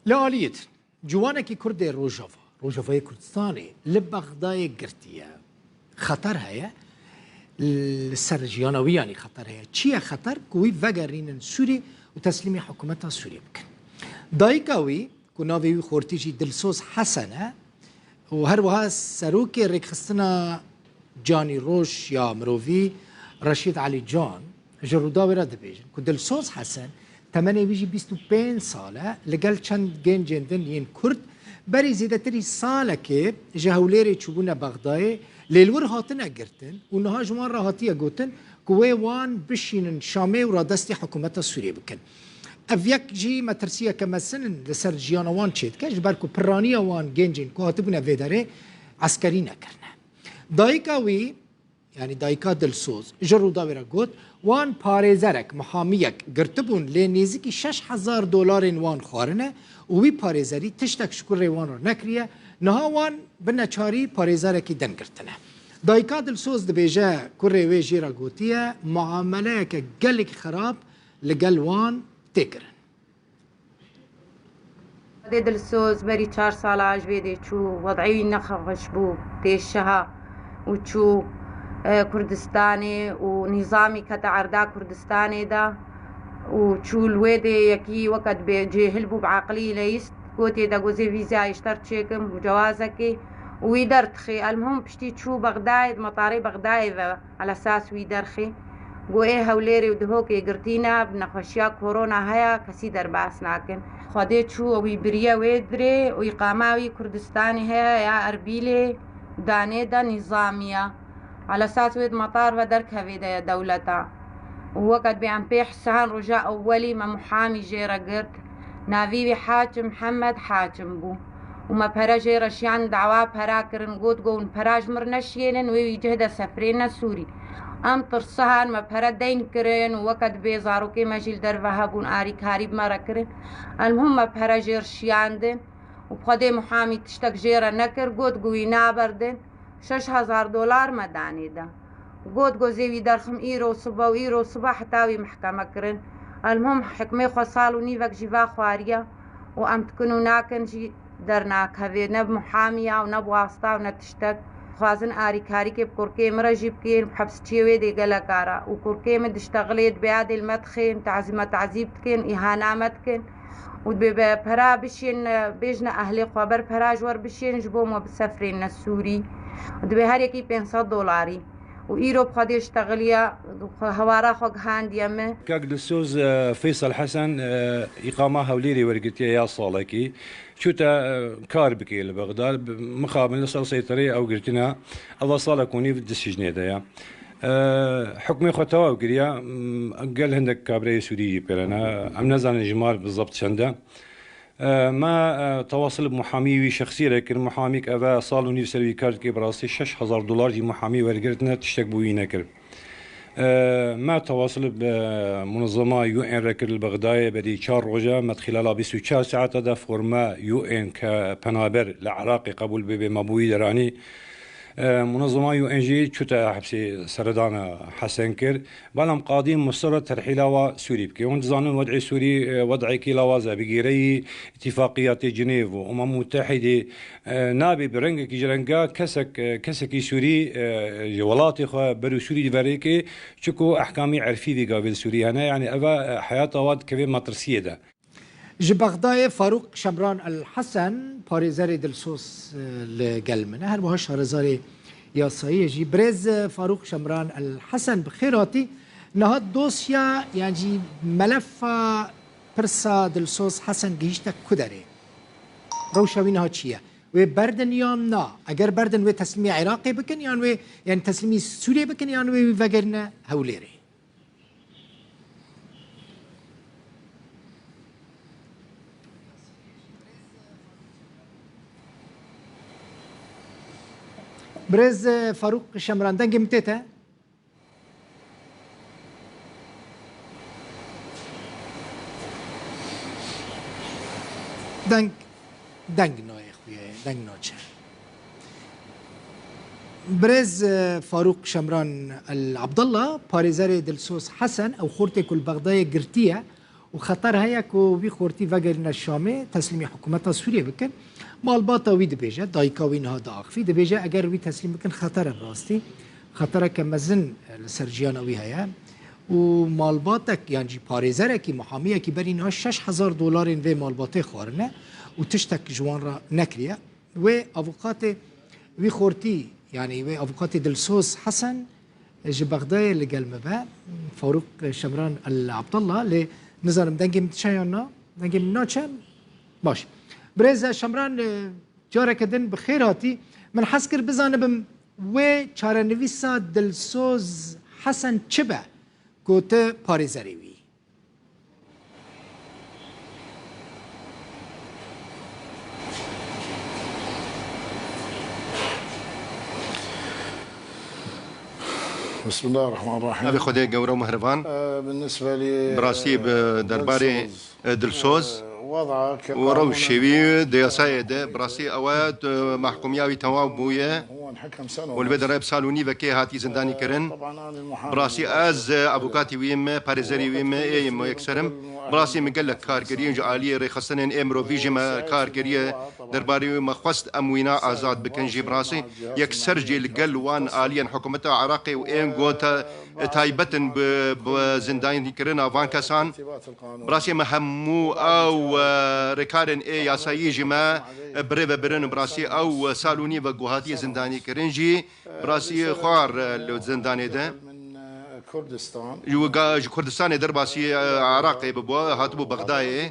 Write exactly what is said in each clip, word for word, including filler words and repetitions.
Li aliyê din, ciwanekî Kurd ê Rojava, Rojavayê Kurdistanê li Bexdayê girtiye. Xeter heye, li ser jiyana wî yanî xeter heye. Çi ye xeter? Ku wî vegerînin Sûrî û teslîmî hikûmeta Sûrî bikin. Dayika wî, ku navê wî xortî jî Dilsoz Hesen e, û her wiha serokê rêkxistina Canî Roj ya Mirovî Reşîd Elî Can ji Rûdawê re dibêjin ku Dilsoz Hesen temenê wî jî bîst û pênc sal e, li gel çend gencên din yên Kurd berî zêdetirî salekê ji Hewlêrê çûbûne Bexdayê, lê li wir hatine girtin û niha ji wan re hatiye gotin ku wê wan bişînin Şamê û radestî hikûmeta Sûriyê bikin. Ev yek jî metirsiyeke mezin li ser jiyana wan çêdike, ji ber ku piraniya wan gencên ku hatibûne vê derê eskerî nekirine. Dayika wî, yanî dayika Dilsoz, ji Rûdawê re got, wan parêzerek, mihamiyek girtibûn, lê nêzîkî şeş hezar dolarên wan xwarine û wî parêzerî tiştek ji kurê wan re nekiriye. Niha wan bi neçarî parêzerekî din girtine. Dayika Dilsoz dibêje, kurê wê jê re gotiye, muameleyeke gelekî xerab li gel wan tê kirin. Xwedê Dilsoz berî çar sala ji vê dê çû, wed'ê wî nexweş bû, tê şeha û çû, e, Kurdistanê û nîzamî kete erda Kurdistanê de û çû li wê dê yekî weke dibê cêhil bû, bi eqilî leyîst, gotê de gozê vîzayê ji te re çêkim û cewazekê û wî derdixê. Elmuhim piştî çû Bexdayê, di metarê Bexdayê ve. Elesas wî derxê, got, ê Hewlêrê û Dihokê girtî ne, bi nexweşiya korona heye, kesî derbas nakin. Xwedê çû wî biriye wê dirê û îqama wî Kurdistanê heye ya Erbîlê, danê de nîzamiya. Elesas wê di metar ve derkevê de ye dewleta. Û weke dibê em pê hisihan roja ewwelî me muhamî jê re girt. Navî wî Haçim Mihemed Haçim bû. Û me pere jê re şiyan, dawa pera kirin, got, go hûn pera ji mir neşiyênin, wê wî cih de sefrêne Sûrî. Em tirsihan me pere deyn kirin û weke dibê zarokê me jî li derve hebûn, arîkarî bi me re kirin. Elmuhim me pere jê re şiyandin û bi Xwedê muhamî tiştek jê re nekir, got, go wî naberdin. Şeş hezar dolar me danê de. Got, go zê wî derxim îro sibe û îro sibe heta wî mihkeme kirin. Elmuhim hikmê xwe sal û nîvek jî va xwariye û em dikin û nakin jî dernakevê, ne bi muhamiya û ne bi wasta û ne tiştek. Dixwazin arîkarîkê bi kurkê min re jî bikên, bi hepsçiyê wê dê gelek ara û kurkê min diştexilê, dibê adê li me dixên, tazî me tazîb dikên, îhana me dikin. Û dibê be pera bişên, bêjne ehlê xwe ber pera ji wer bişên, ji bo me bisefrêne Sûrî. Û dibê her yekî pênc sed dolarî. Û îro bi Xwedê ştexiliye, xwe, hewara xwe gihandiye min. Kak Dilsoz, e, Feysel Hesen, e, îqama Hewlêrê wergirtiye ya salekî. Çûte, e, kar bike li Bexda. Mixabin li ser seytereyê ew girtine. Eva salek û nîv di sicnê de ye. E, hukmê xwe tewav kiriye. M-, gel hindek kabreyê Sûrî jî pêre ne. Em nezanin jimar bi zebt çend e. E, me, e, tewasil bi muhamî wî şexsî re kir. Muhamîk eve sal û nîv ser wî kar dike, bi rastî şeş hezar dolar jî muhamî wergirtine, tiştek bo wî nekir. E, me tewasil bi munezema U N re kir li Bexdayê, berî çar roja me di xilala bîst û çar saeta de forma U N ke penaber li Iraqê qebûl bibe, me bo wî deranî. E, munezema U N jî çûte hepsê seredana Hesen kir. Belam qadî musir e terhîla wa Sûrî bike. Hûn dizanin wed'ê Sûrî, e, wed'ekî lawaz e. Bi gêreyî îtîfaqiyatê Cinêv û Umem Mutehîdê, e, nabê bi rengekî ji renga kesek, e, kesekî Sûrî, e, ji welatê xwe berû Sûrî diverêke, çiku ehkamî erfî vî gavê li Sûrî hene. Yanî eva, e, heyata wa dikeve metirsiyê de. Ji Bexdayê Farûq Şemran El Hesen, parêzerê Dilsoz, e, li gel min e. Her wiha şarezarê yasayî ye jî. Birêz, e, Farûq Şemran El Hesen, bi xêr hatî. Niha dosya, yan jî melefa pirsa Dilsoz Hesen gihîşte ku derê? Rewşa wî niha çi ye? Wê berdin yan na? Eger berdin, wê teslîmî Iraqê bikin yan wê, yani teslîmî Sûriyê bikin yan wê wî vegerîne Hewlêrê? Birêz, e, Farûq Şemran, dengê min tê te? Deng, deng nayê xuya ye, deng naçe. Birêz, e, Farûq Şemran El Abdullah, parêzerê Dilsoz Hesen, ew xortê ku li Bexdayê girtiye û xeter heye ku wî xortî vegerîne Şamê, teslîmî hikûmeta Sûriyê bikin. Malbata wî dibêje, dayika wî niha diaxivî, dibêje eger wî teslîm bikin xeter e bi rastî. Xetereke mezin li ser jiyana wî heye. Û malbatek, yan jî parêzerekî, mihamiyekî berî niha şeş hezar dolarên vê malbatê xwarine û tiştek ji wan re nekiriye. Wê avûkatê wî xortî, yanî wê avûkatê Dilsoz Hesen ji Bexdayê li gel me be, Farûq Şemran El Abdallah, lê nizanim dengê min diçe yan na? Dengê min naçe? Baş. Birêz Şemran, e, careke din bi xêr hatî. Min hez kir bizanibim wê çarenivîsa Dilsoz Hesen çi be ku tu parêzerê wî? بسم الله الرحمن الرحيم. Navê Xwedê gewre û mihriban. Ee, بالنسبة لي, Bi rastî bi derbarê, e, Dilsoz, e, û rewşê wî di yasayê de, bi rastî ew e, e, mahkûmiya wî tewaw bûye. Û li vê derê bi sal û nîvekê hatî zindanî kirin. Bi rastî ez, e, avûkatî wî me, parêzerî wî me, ê me yekser im. Bi rastî min gelek kar kiriye, ji aliyê rêxistinên ê mirovî jî me kar kiriye. Derbarê wî me xwest em wîna azad bikin jî bi rastî. Yekser jî li gel wan aliyên hikûmeta Iraqê û ên ku te-, taybet in bi, bi zindanîkirina van kesan. Bi rastî me hemû ew, e, rêkarên ê yasayî jî me, e, bi rê ve birin. Bi rastî ew, e, sal û nîv e ku hatiye zindanîkirin jî, bi rastî xwar, e, li zindanê de. Ji ga-, ji Kurdistanê derbasî, e, Iraqê bibû, hatibû Bexdayê.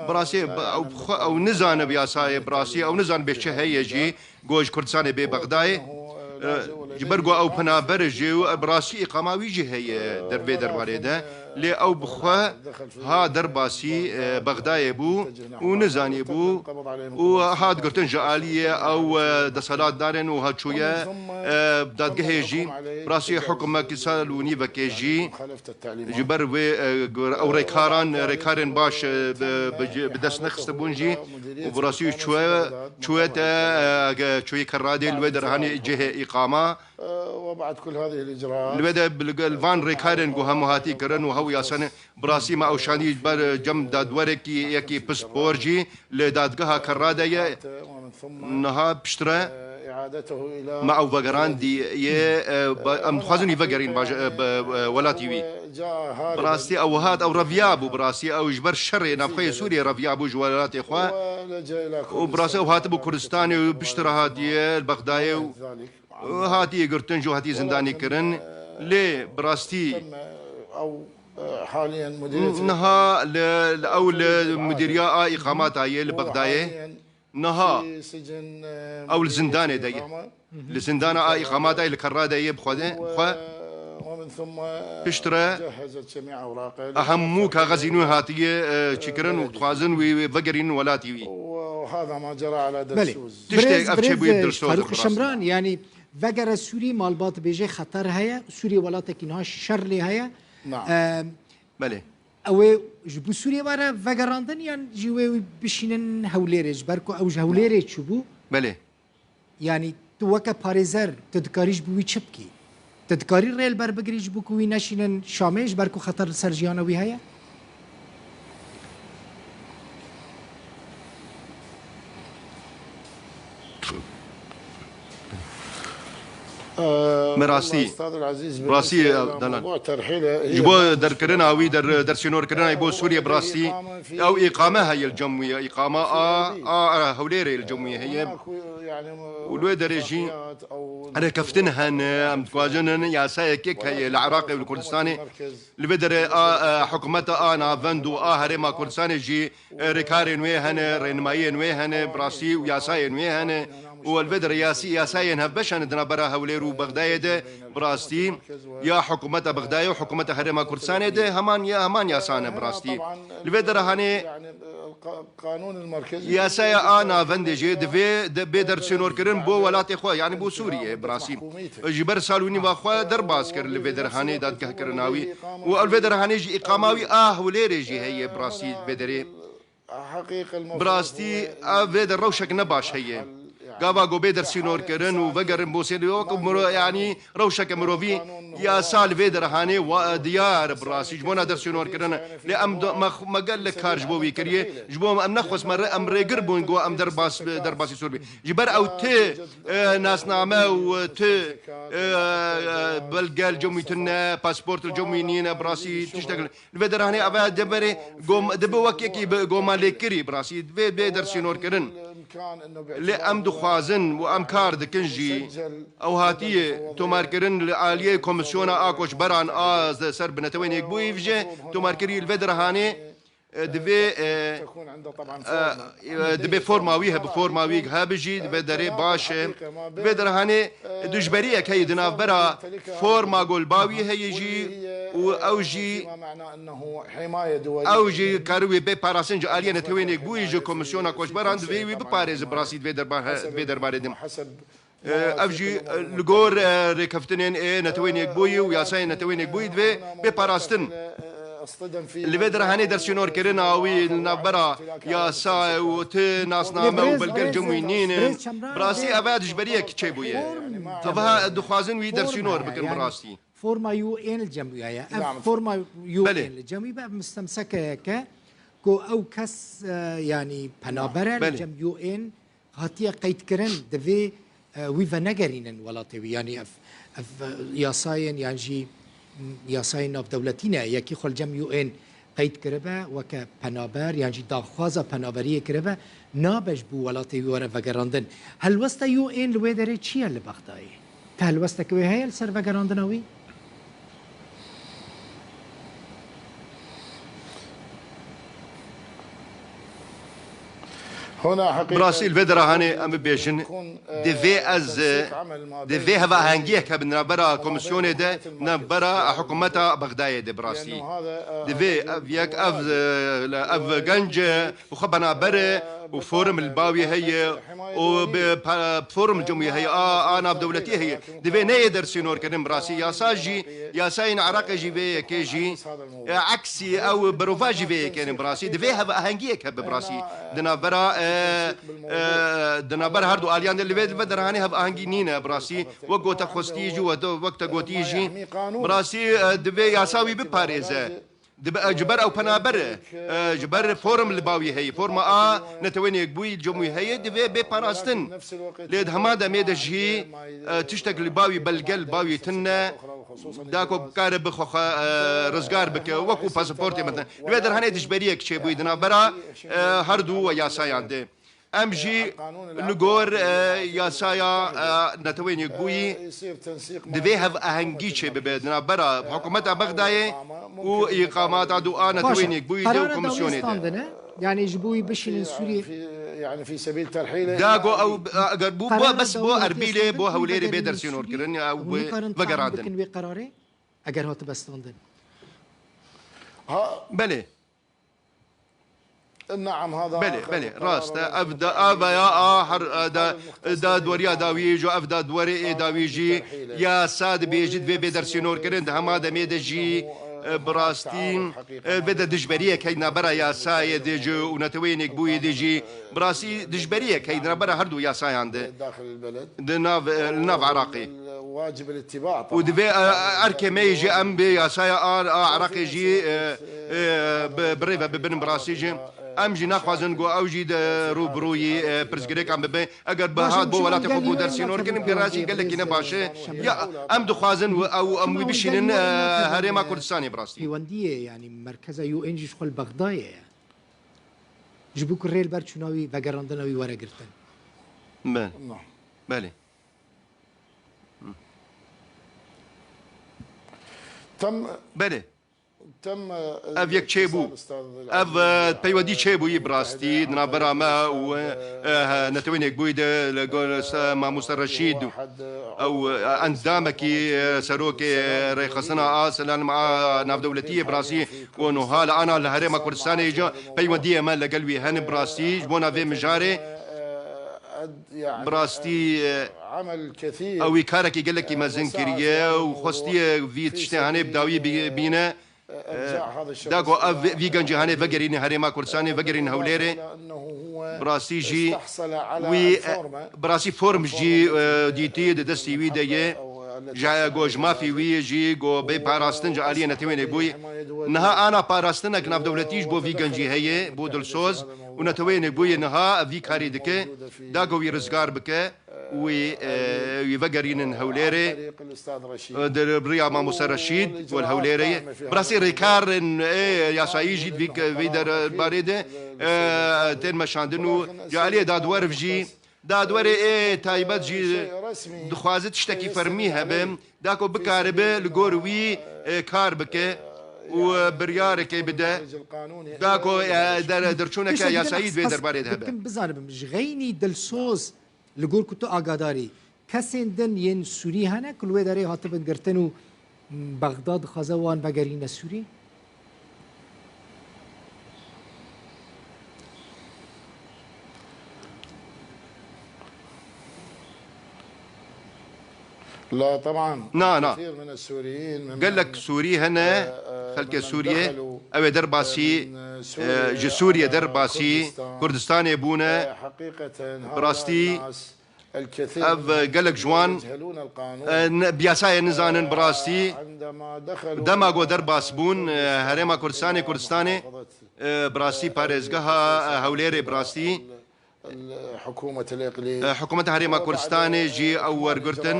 Bi rastî, bi, ew bi xwe, ew nizane bi yasayê, bi rastî ew nizane bê çi heye jî. Go ji Kurdistanê bê Bexdayê, e, ji ber ku ew penaber e jê û bi rastî îqama wî jî heye der-, vê derbarê de. Lê ew bi xwe ha derbasî, e, Bexdayê bû û nizanî bû û hat girtin ji aliyê ew, e, desthilatdarin û hat çûye, e, dadgehê jî. Bi rastî hikûmekî sal û nîvekê jî ji ber vê, e, ew rêkaran, rêkarên baş, e, bi, bi, bi dest nexistibûn jî û bi rastî çûye, çûye te, e, ge-, çûye Kerradê li wê derhanê cihê îqama. Li wê de bi, li gel van rêkarên ku hemû hatî kirin û hew yasanê bi rastî me ew şandî ber cem dadwerekî yekî pispor jî li dadgeha Kerra de ye. Niha piştre me ew vegerandî yê, e, ba-, em dixwazin wî vegerîn baş-, e, bi, e, welatî wî. Bi rastî ew hat, ew reviya bû, bi rastî ew ji ber şerê navxweyê Sûriyê reviya bû ji welatê xwe. Û bi rastî ew hatibû Kurdistanê û piştre hatiye li Bexdayê û hatiye girtin jî û hatiye zindanî kirin. Lê bi rastî niha li, li ew li mudîriya a îqamata yê li Bexdayê. Niha ew li zindanê de ye. Li zindana a îqamata yê li Kerra de yê bi xwe de, bi xwe. Piştre a hemû kaxezî nû hatiye, e, çêkirin û dixwazin wî, wî vegerînin welatî wî. Belê. Tiştek ev çêbûyî bi Dilsoz Farûq Şemran, yanî vegere Sûrî, malbat bêje xeter heye, Sûrî welatekî niha şer lê heye. Belê. Ew ê ji bo Sûriyê were vegerandin yan jî wê wî bişînin Hewlêrê, ji ber ku ew ji Hewlêrê çûbû? Belê. Yanî tu weke parêzer, tu dikarî ji bo wî çi bikî? Tu dikarî rê li ber bigirî ji bo ku wî neşînin Şamê, ji ber ku xeter li ser jiyana wî heye? Bi rastî, bi rastî, e, Dalan. Ji bo derkirina wî, der-, dersînorkirina wî bo Sûriyê bi rastî, ew îqame heye li cem wî ye. Îqama a, a, a Hewlêrê li cem wî heye. Û li wê derê jî rêkeftin hene, em dixwazin yasayekê heye li Iraqê û li Kurdistanê. Li vê derê a, e, hikûmeta a navend û a Herêma Kurdistanê jî e, rêkarên wê hene, rênimayiyên wê hene, bi rastî û yasayên wê hene û li vê derê yasî, yasayên hevbeş hene di navbera Hewlêr û Bexdayê de, bi rastî ya hikûmeta Bexdayê û hikûmeta Herêma Kurdistanê de heman ya, heman yasa ne bi rastî. Li vê derê hanê yasaya a navendê jê divê de bê dersînorkirin bo welatê xwe, yanî bo Sûriyê bi rastî. Ji ber sal û nîva xwe derbas kir li vê derhanê dadgehkirina wî. Û ew li vê derhanê jî îqama wî a Hewlêrê jî heye bi rastî vê derê. Bi rastî ev vê de rewşek ne baş heye. Gava ku bê dersînorkirin û vegerin bo sênê wek miro-, yanî rewşeke mirovî, yasa li vê derhanê wa-, diyar bi rastî ji bona dersînorkirin. Lê em do-, me, me gelek kar ji bo wî kiriye. Ji bo em nexwest me re-, em rêgir bûn ku em derbas, derbasî sor bî. Ji ber ew ti, e, nasname û ti, e, e, belge li cem wî tune, pasport li cem wî nîne, bi rastî tiştek li vê derhanê eve deverê gom-, dibe wek yekî bi goma lêkirî, bi rastî divê bê dersînorkirin. Lê em dixwazin û em kar dikin jî. Ew hatiye tomarkirin li aliyê Komîsyona a Koçberan a ser bi Netewên Yekbûyî ve jî tomarkirî li vê derhanê, e, divê, e, e, e, divê forma wî hebe, forma wî hebe jî divê derê baş e. Divê derhanê dijberiyek heye di navbera forma golba wî heye jî û ew jî, ew jî kari wî bê parastin ji aliyê Netewên Yekbûyî ji Komîsyona Koçberan divê wî biparêze bi rastî divê derba-, divê derbarê din. E, ev jî, e, li gor, e, rêkeftinên ê Netewên Yekbûyî û yasayên Netewên Yekbûyî divê bê parastin. Li vê derhanê dersînorkirina wî li navbera yasa û ti nasname û belge li cem wî nînin. Bi rastî eve dijberiyek çêbûye. Eve dixwazin wî dersînor bikin bi rastî. Forma U N li cem wî heye. Ev forma U N li cem wî be, ev mistemsekeyeke ku ew kes, e, yanî penaber e li cem U N hatiye qeydkirin, divê, e, wî venegerînin welatê wî. Yanî ev, ev, e, yasayên yan jî, m, yasayên navdewletî ne, yekî xwe li cem U N qeyd kiribe, weke penaber yan jî daxwaza penaberiyê kiribe, nabe ji bo welatê wî were vegerandin. Helwesta U N li wê derê çi ye li Bexdayê? Te helwestek wê heye li ser vegerandina wî? Bi rastî li vê derahanê em bibêjin, divê ez, divê hevahengiyek hebe di navbera komîsyonê de, navbera hikûmeta Bexdayê de bi rastî. Divê ev yek, ev, ev genc bi xwe penaber e û forum li ba wî heye û bi pa-, forum li cem wî heye, a, a navdewletî heye. Divê neyê dersînorkirin bi rastî. Yasa jî, yasayên Iraqê jî vê yekê jî, e, eksî ew birova jî vê yekê ne bi rastî. Divê hevahengiyek hebe bi rastî. Di navbera, e, e, di navbera her du aliyan de li vê, li vê derhanê hevahengî nîne bi rastî. Wek gote xwestî jî, wek te gotî jî. Bi rastî, e, divê yasa wî biparêze. Dibe, e, ji ber ew penaber e, e, ji ber forum li ba wî heye. Forma a Netewên Yekbûyî li cem wî heye, divê bê parastin. Lê di hema demê de jî, e, tiştek li ba wî, belge li ba wî tune. Da ku bikare bi xwe, xwe, e, rizgar bike, wekû pasaportê me tune. Li vê derhanê dijberiyek çêbûyî di navbera, e, her du yasayan de. Em jî li gor, e, yasaya, e, Netewên Yekbûyî divê hevahengî çêbibe di navbera hikûmeta Bexdayê û îqamata du a Netewên Yekbûyî de û komîsyonê de. Yanî ji bo wî bişînin Sûriyê. Da ku ew, e, eger bû, bes bo Erbîlê, bo Hewlêrê bê dersînorkirin, ew bi vegerandin. Bikin wê qerarê, eger hatibe standin. Belê. Belê, belê, rast e. Ev da, ev ya a her, e, da, dadweriya dawî jî, ev dadwerê ê dawî jî yasa dibêjî divê bê dersînorkirin, di hema demê de jî, e, bi rastî, e, vê de dijberiyek heye navbera yasayê de jî û Neteweyên Yekbûyî de jî, bi rastî dijberiyek heye navbera her du yasayan de. Di nav, e, li nav Iraqê. Û divê, e, e, erkê me yê jî em bi yasaya a, a Iraqê jî, e, e, bi, bi rê ve bibin bi rastî jî. Em jî naxwazin ku ew jî de rûbirûyî, e, pirsgirêkan bibe. Eger bi hat bo welatê xwe bo dersînorkirin, bi rastî gelekî ne baş e. Ya, em dixwazin û ew, em wî bişînin, e, Herêma Kurdistanê bi rastî. Pêwendiyê, yanî merkeza U N jî ji xwe li Bexdayê ye. Ji bo ku rê li ber çûna wî, vegerandina wî were girtin. Be-, belê. Belê. Ev yek çêbû. Ev, e, peywendî çêbûyî bi rastî di navbera me û, e, e, Netewên Yekbûyî de li gor se-, Mamoste Reşîd û ew, e, endamekî, e, serokê, e, rêxistina a Selam a navdewletiyê bi rastî û nuha li ana li Herêma Kurdistanê jî peywendiyê me li gel wî hene bi rastî ji bona vê mijarê. Bi rastî, e, ew wî karekî gelekî mezin kiriye û xwestiye vî tiştê hanê bi dawî bî-, bîne. E, da ku ev vî gencî hanê vegerîne Herêma Kurdistanê, vegerîne Hewlêrê. Bi rastî jî wî, e, bi rastî form jî, e, dîtî di destî wî de ye. Ji, go ji mafî wî jî go bê parastin ji aliyê Netewên Yekbûyî. Niha ana parastinek navdewletî ji bo vî gencî heye, bo Dilsoz û Neteweyên Yekbûyî niha ev vî karî dike, da ku wî rizgar bike. Wî, e, wî vegerînin Hewlêrê. E, di riya Mamoste Reşîd, wê li Hewlêrê ye. Bi rastî rêkarên, e, yasayî jî di vî, vî derbarê de, e, tên meşandin û ji aliyê dadwer jî, dadwerê ê taybet jî dixwaze tiştekî fermî hebe, da ku bikaribe li gor wî, e, kar bike û, e, biryarekê bide, da ku, e, der-, derçûneke yasayî di vê derbarê de hebe. Dikim bizanibim, ji xeynî Dilsoz, li gor ku tu agadarî, kesên din yên Sûrî hene ku li wê derê hatibin girtin û Bexda dixwaze wan vegerîne Sûrî? لا طبعا. Na, na. الكثير من السوريين ممن، Gelek Sûrî hene, e, xelkê ممن Sûriyê, دخلوا ew ê derbasî, من، e, سوريا ji Sûriyê أو derbasî كردستان. Kurdistanê bûne. E, حقيقة Bi rastî, هؤلاء الناس الكثير ev منهم gelek ji wan, يجهلون القانون. E, ne, bi yasayê nizanin bi rastî. عندما دخلوا Dema ku derbas bûn, e, Herêma Kurdistanê, Kurdistanê, e, bi rastî parêzgeha, e, Hewlêrê bi rastî, الحكومة الإقليمية. E, Hikûmeta Herêma Kurdistanê jî ew wergirtin.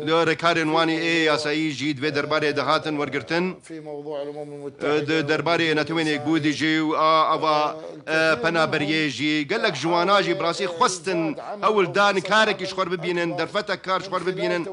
Li rêkarên wan ê yasayî jî di vê derbarê de hatin wergirtin. في موضوع الأمم E, المتحدة. Di derbarê Netewên Yekbûyî jî û a, ava, e, penaberiyê jî. Gelek ji wana jî bi rastî xwestin hewl dan karekî ji xwe bibînin, derfetek kar ji xwe bibînin.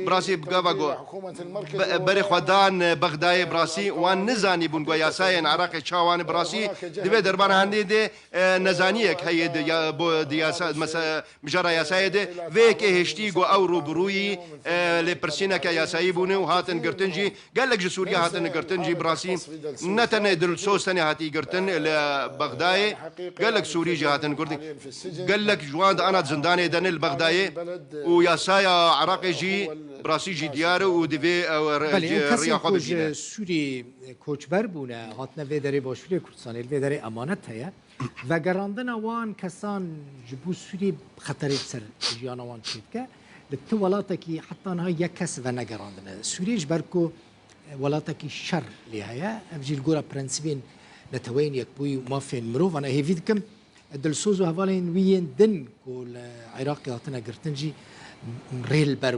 Bi rastî bi gava ku be-, berê xwe dan, e, Bexdayê bi rastî wan nizanîbûn ku yasayên Iraqê çawan e bi rastî. Di vê derbarê handê de e, nezaniyek heye di ya-, bo, di yasa, mese-, mijara yasayê de. Vê yekê hiştî ku ew rûbirûyî, e, lêpirsîneke yasayî bûne û hatin girtin jî. Gelek ji Sûriye hatin girtin jî bi rastî. Ne tenê Dilsoz tenê hatî girtin li Bexdayê. Gelek Sûrî jî hatin girtin. Gelek ji wan di ana zindanê de ne li Bexdayê. Û yasaya Iraqê jî bi rastî jî diyar e û divê ew re-, Belê, ew kesên riya xwe ku ji bibîne. Sûrî koçber bûne, hatine vê derê Başûrê Kurdistanê, li vê derê emanet heye. Vegerandina wan kesan ji bo Sûriyê xeterê li ser jiyana wan çêdike. Li ti welatekî heta niha yek kes venegerandine Sûriyê, ji ber ku welatekî şer lê heye. Ev jî li gora prensîbên Neteweyên Yekbûyî û mafên mirovan e. Hêvî dikim Dilsoz û hevalên wî yên din ku li Iraqê hatine girtin jî rê li ber